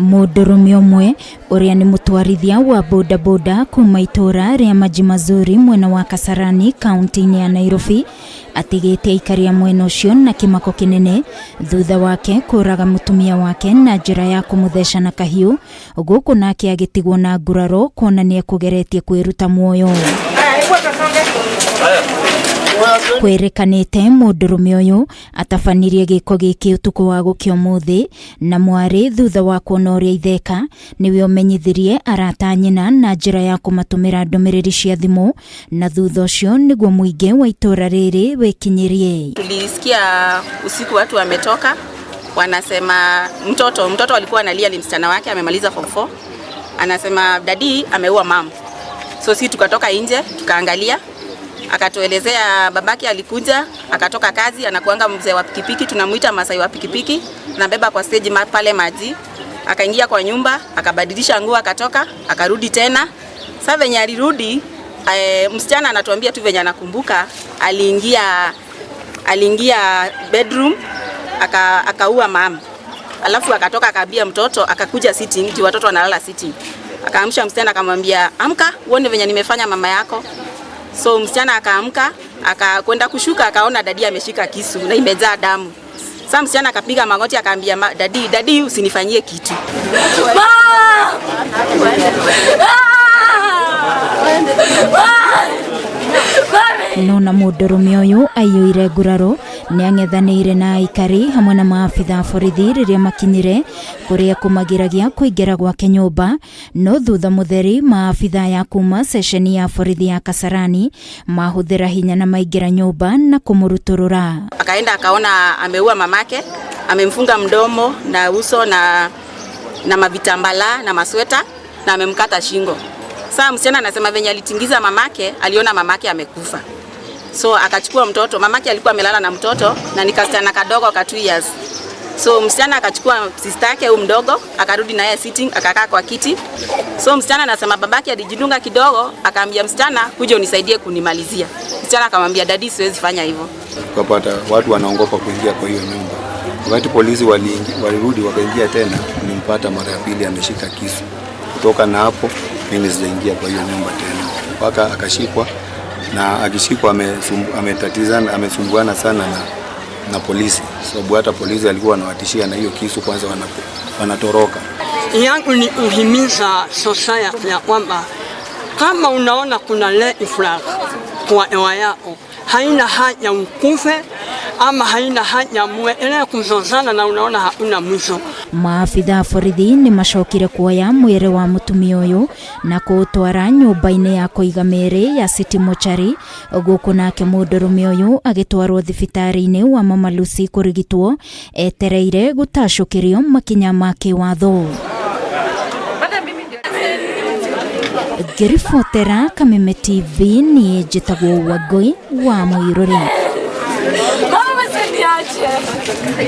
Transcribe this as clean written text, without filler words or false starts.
Mũndũrũme ũmwe ũrĩa nĩ mũtwarithia wa bodaboda kuma itũra rĩa Maji Mazuri mwena wa Kasarani kaunti-inĩ ya Nairobi atigĩte aikari a mwena ũcio na kĩmako kĩnene thutha wake kũraga mũtumia wake na njĩra ya kũmũtheca na kahiũ, gũkũ nake agĩtigwo na nguraro kuona nĩ ekũgeretie kwĩruta muoyo. Kwĩrĩkanĩte mũndũrũme ũyũ atabanirie gĩko gĩkĩ ũtukũ wa gũkĩa ũmũthĩ na mwarĩ thutha wa kuona ũrĩa itheka nĩwe ũmenyithirie arata nyina na njĩra ya kũmatũmĩra ndũmĩrĩri cia thimũ, na thutha ũcio nĩguo mũingĩ wa itũra rĩrĩ wĩkinyirie. Tulisikia usiku watu wametoka wanasema mtoto alikuwa analia, ni msichana wake amemaliza form 4, anasema daddy ameua mom. So sisi tukatoka nje tukaangalia, akatuelezea babake alikuja akatoka kazi, anakuanga mzee wa pikipiki, tunamuita Masai wa pikipiki, anabeba kwa stage pale maji, akaingia kwa nyumba akabadilisha nguo akatoka akarudi tena. Sasa venye alirudi, msichana anatuambia tu venye anakumbuka, aliingia bedroom akaua mama, alafu akatoka akaambia mtoto, akakuja sitting juu watoto wanalala sitting, akaamsha msichana akamwambia, amka uone venye nimefanya mama yako. So msichana akaamka akakwenda kushuka, akaona daddy ameshika kisu na imejaa damu. Sasa msichana akapiga magoti akaambia daddy, daddy usinifanyie kitu. No na mũndũrũme ũyũ aiyũire nguraro nĩ ang'ethanĩire na aikari hamwe na maabitha a borithi rĩrĩa makinyire kũrĩa kũmagiragia kũingĩra gwake nyũmba, no thutha mũtheri maabitha ya kuma ceceni ya borithi ya Kasarani mahũthĩra hinya na maingĩra nyũmba na kũmũrutũrũra. Akaenda akaona ameua mamake, amemfunga mdomo na uso na mavitambala na masweta na amemkata shingo. Sasa msichana anasema venye alitingiza mamake, aliona mamake amekufa. So akachukua mtoto, mamake alikuwa amelala na mtoto na ni kasichana kadogo ka 2 years. So msichana akachukua sister yake huyu mdogo, akarudi na yeye sitting, akakaa kwa kiti. So msichana anasema babake alijidunga kidogo, akaambia msichana kuja unisaidie kunimalizia. Msichana akamwambia daddy siwezi fanya hivyo. Tukapata watu wanaogopa kuingia kwa hiyo nyumba. Wakati polisi walirudi wakaingia tena, nilimpata mara ya pili ameshika kisu. Kutoka na hapo mimi sijaingia kwa hiyo nyumba tena. Mpaka akashikwa, na akishikwa ametatizana, amesumbuana sana na polisi. Sababu hata polisi alikuwa anawatishia na hiyo kisu, kwanza wanatoroka. Yangu ni kuhimiza society ya kwamba kama unaona kuna red flag kwa hewa yako, haina haja ukufe ama haina haja muendelee kuzozana na unaona hakuna mwisho. Maabitha a borithi nĩ macokire kuoya mwĩrĩ wa mũtumia ũyũ na kũũtwara nyũmba-inĩ ya kũiga mĩĩrĩ ya City Mortuary, gũkũ nake mũndũrũme ũyũ agĩtwarwo thibitarĩ-inĩ wa Mama Lucy kũrigitwo etereire gũtacũkĩrio makinya ma kĩwatho. Ngĩribotera Kameme TV niĩ njĩtagwo Wangũi wa Mũirũrĩ.